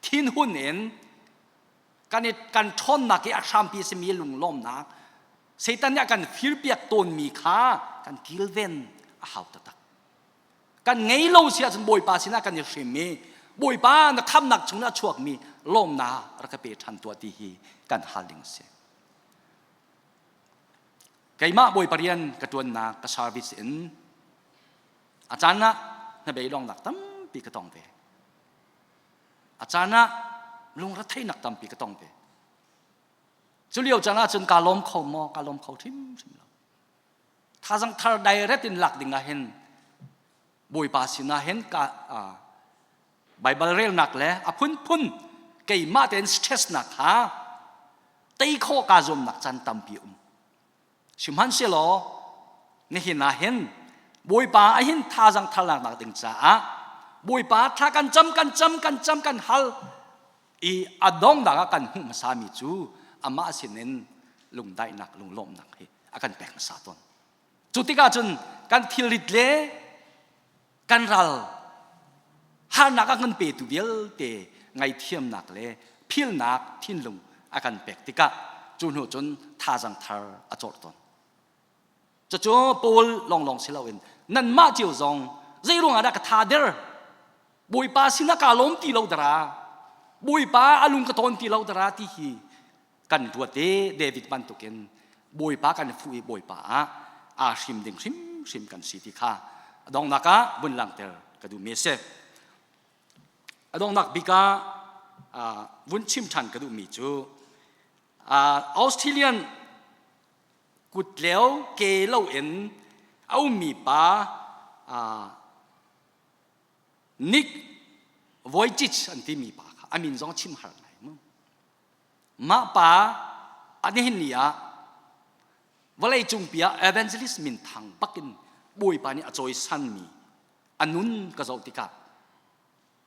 thinhun in kan i kan ṭhawnnak i a hrampi a simi lunglawmnak Satan nih a kan firpiak tawnmi kha kan kilven a hau taktak. Kan ngei lo si ahcun Bawipa sinah kan i hrim i Bawipa na khamnak chungin a chuakmi lawmnak rak ka pe ṭhan tuah ti hi kan hal ding a si. Keimah Bawipa rian ka ṭuannak ka service in a caan ah hnabei lawngnak tampi ka tong ve. A caan ah lungretheihnak tampi ka tong ve. Cu lio caan ah cun kaa lawm kho maw? Kaa lawm kho hrimhrim lo. Thazang thar direct in lak ding ah hin Bawipa sinah hin ka Baibal relnak le a phunphun keimah tein stress nak kha tei khawh kaa zuamnak caan tampi um. Sihmanhsehlaw nihin ah hin Bawipa ah hin thazang tharnak ding caah Bawipa thla kan cam kan cam kan cam kan hal i a dongnak ah kan hmuh hmasami cu amah sinin lungdaihnak lunglawmhnak hi a kan pek hmasa tawn. Cu tikah cun kan thilrit le kan ral harnak a kan petu vialte ngaithiamnak le philnak thinlung a kan pek tikah cu hnu cun thazang thar a cawr tawn. Cucu Paul lawnglawng si loin nanmah cio zong zei ruangah dah ka tha der Bawipa sinah kaa lawm ti lo dara Bawipa a lung ka tawn ti lo dara ti hi kan ruat i David bantukin Bawipa kan fuh i Bawipa ah aa hrim ding hrimhrim kan si ti kha a donghnak ah vun langhter ka duhmi a si. A donghnak bik ah vun chim ṭhan ka duhmi cu Australian kutleo ke loin a ummi pa Nick Vujicic an timi pa kha a min zong chim har ngai mu. Mah pa a nihin ni ah vawleicung pi ah evangelist minthang bakin Bawipa nih a cawisanmi a nun ka zoh tikah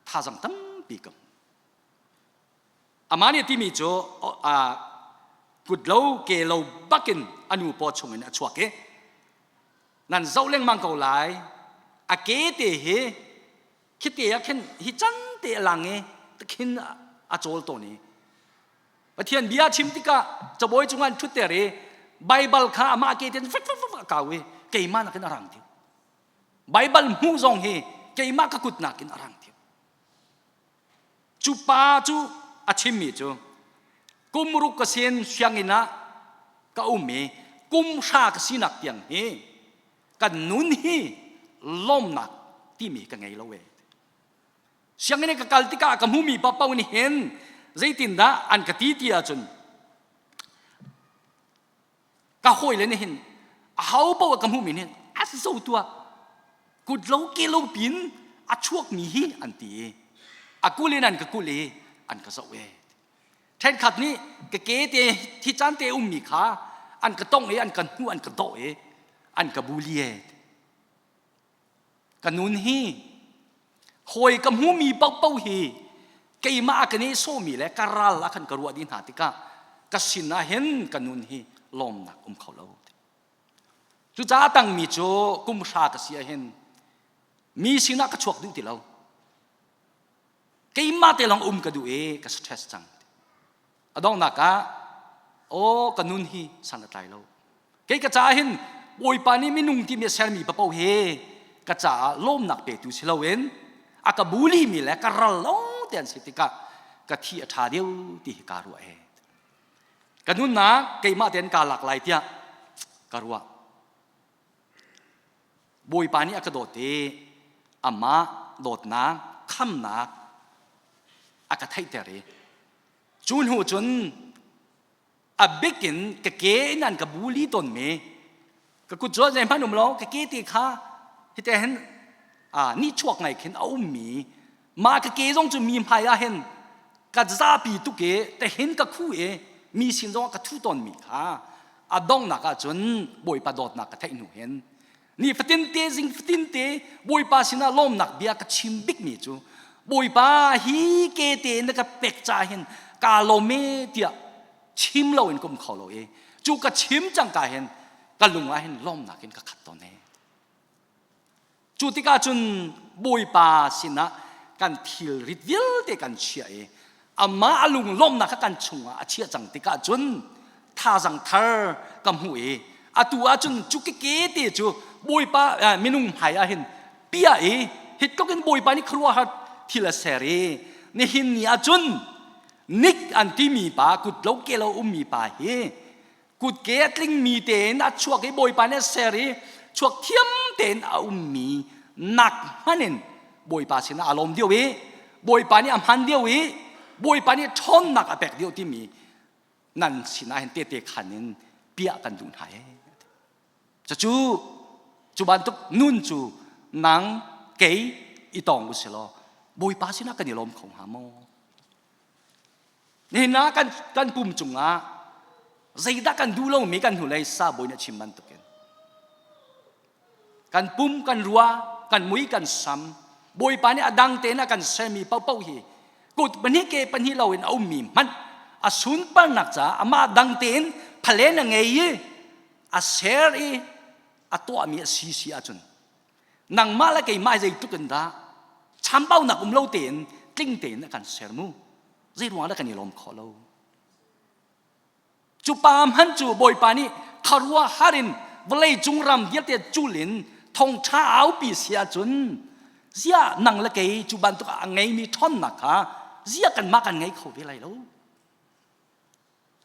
thazang tampi ka hmu. Amah nih a timi cu kut lo ke lo bakin a nu paw chungin a chuak i nan zoh lengmang ko lai a ke te hi khite ah khin hi can te a lang i khin a cawl tawn i Pathian bia chim tikah cabawi cungah an ṭhutter i Baibal kha amah ke ten fek fek fek a kau i keimah nakin a rang deuh. Baibal hmuh zong hi keimah ka kut nakin a rang deuh. Cu pa cu a chimmi cu kum ruk ka sin sianginn ah ka um i kum hra ka sinak tiang hi kan nun hi lawmnak timi ka ngei lo e. Sianginn i ka kal tikah ka hmumi paohpaoh nih hin zeitindah an ka ti ti ahcun ka hawile nih hin aho paoh ka hmuhmi nih a zo tuah kut lo ke lo pin a chuakmi hi an ti i a kul in an ka kul i an ka zoh e Ṭhenkhat nih ka ke te thi caan te ummi kha An ka tong i an ka hnu an ka dawh i an ka bully e. Ka nun hi hawi ka hmumi paohpaoh hi keimah a ka nehsawhmi le ka ral ah khan ka ruah dih hna tikah ka sin ah hin ka nun hi lawmnak um kho lo. Cucaah tangmi cu kum hra ka si ah hin mi sinah ka chuak duh ti lo. Keimah te lawng um ka duh i ka stress cang. A donghnak ah aw ka nun hi san a tlai lo. Kei ka caah hin Bawipa nih minung timi a sermi papoh hi ka caah lawmnak petu si loin a ka bulimi le ka ral lo te an si tikah ka thi a ṭha deuh ti hi kaa ruah he. Ka nunnak keimah tein kaa lak lai tiah ka ruah. Bawipa nih a ka dawt i amah dawtnak khamnak a ka theihter i cu hnu cun a bik in ka ke in an ka bully tawnmi ka kut cu zeihmanh um lo ka ke te kha hite hin nihchuak ngai khin a ummi mah ka ke zong cu mi hmai ah hin ka zapi tuk i tehin ka khu i mi sin zong ah ka thu tawnmi kha a donghnak ah cun Bawipa dawtnak ka theih hnu hin ni fatin te zing fatin te Bawipa sinah lawmnak bia ka chim bikmi cu Bawipa hi ke te na ka pek ca hin kaa lawm e tiah chim loin ka um kho lo i cu ka chim cang ka hin ka lung ah hin lawmnak in ka khat tawn e Cu tikah cun Bawipa sinah kan thilrit vialte kan chiah i amah a lunglawmhnak kha kan chungah a chiah cang tikah cun thazang thar ka hmuh i atu ahcun cu keke te cu Bawipa minung hmai ah hin piah i hi tluk in Bawipa nih khuaruahhar thil a ser i nihin ni ahcun Nick an timi pa kut lo ke lo ummi pa hi kutke a tlingmi tein a chuak i Bawipa nih a ser i chuak thiam tein a ummi nak hmanh in Bawipa sinah a lawm deuh i Bawipa nih a hman deuh i Bawipa nih ṭhawnnak a pek deuh timi nan sinah hin tehte khan in piah kan duh hna ee. Cucu cu bantuk nun cu nang kei i tong u si law Bawipa sinah kan i lawm kho hnga maw? Nihin ah kan, kan pum cungah zeidah kan duh lomi kan hnulei sa bawi nih a chim bantukin kan pum kan rua kan mui kan sam Bawipa nih a dang tein a kan sermi paohpaoh hi kut pahnih ke pahnih loin a ummi hmanh a sunparnak caah amah dang tein phalen a ngei i a ser i a tuahmi a si si ahcun nangmah le keimah zeitluk in dah chambaunak um lo tein tling tein a kan ser mu zei ruang dah kan i lawm khawh lo cu pa hmanh cu bawipa nih kharuahhar in vawlei cung ram vialte cul in thongṭha aupi si ahcun ziah nang le kei cu bantuk a ngeimi ṭhawnnak kha ziah kanmah kan ngei kho ve lai lo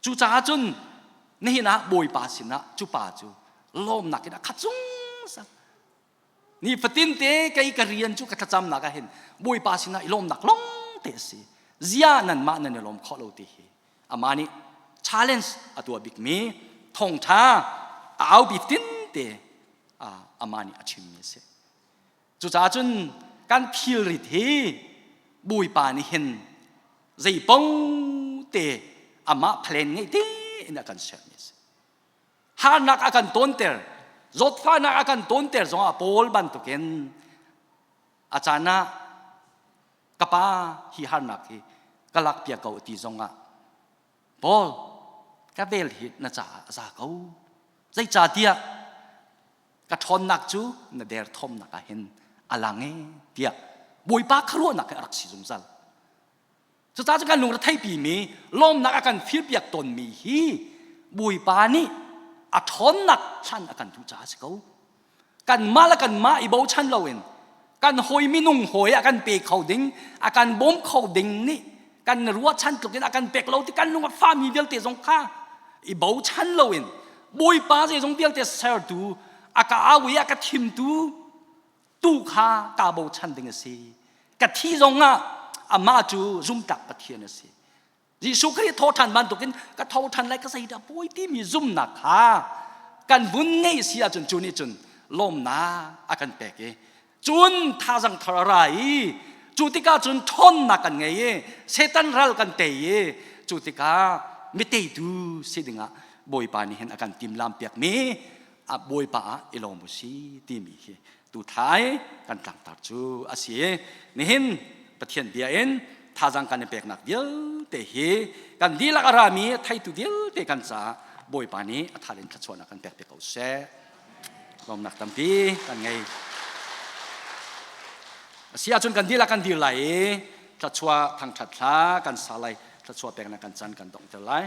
Cucaah cun nihin ah Bawipa sinah cu pa cu lawmnak in a khat zungzal. Nifatin te kei ka rian cu ka thlacamnak ah hin Bawipa sinah i lawmnak lawng te a si. Zia nanmah nan i lawm khawh lo ti hi amah nih challenge a tuah bikmi thawngṭha a aupi tin te amah nih a chimmi a si. Cucaah cun kan thilrit hi Bawipa nih hin zeipaoh te amah plan ngeih tein a kan sermi a si. Harnak a kan tawnter, zawtfahnak a kan tawnter zongah Paul bantukin a caan ah ka pa hi harnak hi ka lakpiak ko ti zongah Paul ka vel hi na caah a za ko. Zeicahtiah ka ṭhawnnak cu na derthawmnak ah hin a lang e tiah Bawipa khuaruahnak hi a rak si zungzal. Cucaah cu kan lungre theipimi lawmnak a kan firpiak tawnmi hi Bawipa nih a ṭhawnnak hlan a kan duh caah a si ko. Kanmah le kanmah i bochan loin kan hawi minung hawi a kan pe kho ding, a kan bawm kho ding nih kan ruahchan tluk in a kan pek lo ti kan lung a fami vialte zong kha i bochan loin Bawipa zeizong vialte sertu a ka au i a ka thimtu tu kha kaa bochan ding a si. Ka thi zongah amah cu zumtak Pathian a si. Jesuh Khrih thawhṭhan bantukin ka tho ṭhan lai ka zeidah pawi timi zumnak kha kan vun ngeih si ahcun cu nih cun lawmnak a kan pek i cun thazang thar a ra i cu tikah cun ṭhawnnak kan ngei i Satan ral kan tei i cu tikah mi teitu si dingah. Bawipa nih hin a kan timlam piakmi a Bawipa ah i lawm u si timi hi tu thlai kan tlangtar cu a si. Nihin Pathian bia in thazang kan i peknak vialte hi kan dihlak a rami theitu vialte kan caah Bawipa nih a thar in thluachuahnak kan pek te ko seh. Lawmnak tampi kan ngei. A si ahcun kan dihlak kan dir lai i thluachuah thangṭhat hla kan sa lai, thluachuah peknak kan can kan donghter lai.